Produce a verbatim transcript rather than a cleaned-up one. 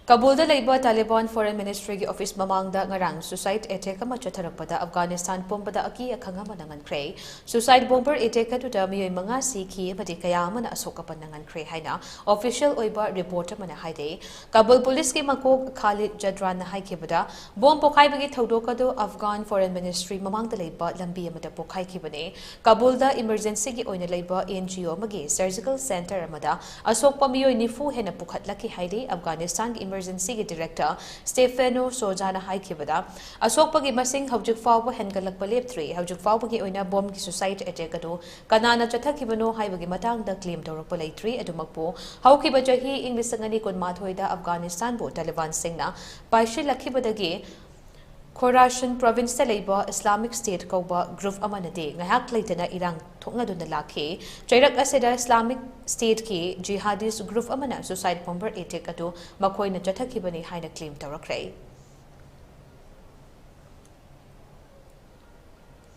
ꯀꯥꯕꯨꯜꯗ ꯂꯩꯕ ꯇꯥꯂꯤꯕꯥꯟ foreign ꯃꯤꯅꯤꯁꯇ꯭ꯔꯤꯒꯤ office ꯃꯃꯥꯡꯗ ꯉꯔꯥꯡ ꯁꯨꯁꯥꯏꯗ ꯑꯦꯇꯦꯛ ꯑꯃ ꯆꯠꯊꯔꯛꯄꯗ ꯑꯐꯒꯥꯅꯤꯁꯇꯥꯟ ꯄꯨꯝꯕꯗ ꯑꯀꯤ ꯑꯈꯪ ꯑꯃ ꯅꯪꯍꯟꯈ꯭ꯔꯦ꯫ ꯁꯨꯁꯥꯏꯗ ꯕꯣꯝꯕꯔ ꯑꯦꯇꯦꯛ ꯑꯗꯨꯗ ꯃꯤꯑꯣꯏ ꯃꯉꯥ ꯁꯤꯈꯤ ꯑꯃꯗꯤ ꯀꯌꯥ ꯑꯃꯅ ꯑꯁꯣꯛ ꯑꯄꯟ ꯅꯪꯍꯟꯈ꯭ꯔꯦ ꯍꯥꯏꯅ ꯑꯣꯐꯤꯁꯤꯌꯦꯜ ꯑꯣꯏꯕ ꯔꯤꯄꯣꯔꯠ ꯑꯃꯅ ꯍꯥꯏꯔꯤ꯫ ꯀꯥꯕꯨꯜ ꯄꯨꯂꯤꯁꯀꯤ ꯃꯀꯣꯛ ꯈꯥꯂꯤꯗ ꯖꯗ꯭ꯔꯥꯟꯅ ꯍꯥꯏꯈꯤꯕꯗ, ꯕꯣꯝ ꯄꯣꯈꯥꯏꯕꯒꯤ ꯊꯧꯗꯣꯛ ꯑꯗꯨ ꯑꯐꯒꯥꯟ ꯐꯣꯔꯦꯟ ꯃꯤꯅꯤꯁꯇ꯭ꯔꯤ ꯃꯃꯥꯡꯗ ꯂꯩꯕ ꯂꯝꯕꯤ ꯑꯃꯗ ꯄꯣꯈꯥꯏꯈꯤꯕꯅꯤ꯫ ꯀꯥꯕꯨꯜꯗ ꯏꯃꯔꯖꯦꯟꯁꯤꯒꯤ ꯑꯣꯏꯅ ꯂꯩꯕ ꯑꯦꯟ ꯖꯤ ꯑꯣ ꯑꯃꯒꯤ ꯁꯔꯖꯤꯀꯦꯜ ꯁꯦꯟꯇꯔ ꯑꯃꯗ ꯑꯁꯣꯛꯄ ꯃꯤꯑꯣꯏ ꯅꯤꯐꯨ ꯍꯦꯟꯅ ꯄꯨꯈꯠꯂꯛꯈꯤ ꯍꯥꯏꯔꯤ꯫ ꯑꯐꯒꯥꯅꯤꯁꯇꯥꯟꯒꯤ ꯏꯃꯔꯖꯦꯟꯁꯤꯒꯤ ꯗꯤꯔꯦꯛꯇꯔ ꯁ꯭ꯇꯦꯐꯦꯅꯣ ꯁꯣꯖꯥꯅ ꯍꯥꯏꯈꯤꯕꯗ, ꯑꯁꯣꯛꯄꯒꯤ ꯃꯁꯤꯡ ꯍꯧꯖꯤꯛ ꯐꯥꯎꯕ ꯍꯦꯟꯒꯠꯂꯛꯄ ꯂꯦꯞꯇ꯭ꯔꯤ꯫ ꯍꯧꯖꯤꯛ ꯐꯥꯎꯕꯒꯤ ꯑꯣꯏꯅ ꯕꯣꯝꯒꯤ ꯁꯨꯁꯥꯏꯗ ꯑꯦꯇꯦꯛ ꯑꯗꯨ ꯀꯅꯥꯅ ꯆꯠꯊꯈꯤꯕꯅꯣ ꯍꯥꯏꯕꯒꯤ ꯃꯇꯥꯡꯗ ꯀ꯭ꯂꯦꯝ ꯇꯧꯔꯛꯄ ꯂꯩꯇ꯭ꯔꯤ꯫ ꯑꯗꯨꯃꯛꯄꯨ, ꯍꯧꯈꯤꯕ ꯆꯍꯤ ꯏꯪ ꯂꯤꯁꯤꯡ ꯑꯅꯤ ꯀꯨꯟꯃꯥꯊꯣꯏꯗ ꯑꯐꯒꯥꯅꯤꯁꯇꯥꯟꯕꯨ ꯇꯥꯂꯤꯕꯥꯟꯁꯤꯡꯅ ꯄꯥꯏꯁꯤꯜꯂꯛꯈꯤꯕꯗꯒꯤ ꯈꯣꯔꯥꯁꯟ ꯄ꯭ꯔꯣꯚꯤꯟꯁꯇ ꯂꯩꯕ ꯏꯁꯂꯥꯃꯤꯛ ꯁ꯭ꯇꯦꯠ ꯀꯧꯕ ꯒ꯭ꯔꯨꯞ ꯑꯃꯅꯗꯤ ꯉꯥꯏꯍꯥꯛ ꯂꯩꯇꯅ ꯏꯔꯥꯡ ꯊꯣꯛꯅꯗꯨꯅ ꯂꯥꯛꯈꯤ꯫ ꯆꯩꯔꯛ ꯑꯁꯤꯗ ꯏꯁꯂꯥꯃꯤꯛ ꯁ꯭ꯇꯦꯠꯀꯤ ꯖꯤꯍꯥꯗꯤꯁ ꯒ꯭ꯔꯨꯞ ꯑꯃꯅ ꯁꯨꯁꯥꯏꯗ ꯕꯣꯝꯕꯔ ꯑꯦꯇꯦꯛ ꯑꯗꯨ ꯃꯈꯣꯏꯅ ꯆꯠꯊꯈꯤꯕꯅꯤ ꯍꯥꯏꯅ ꯀ꯭ꯂꯦꯝ ꯇꯧꯔꯛꯈ꯭ꯔꯦ꯫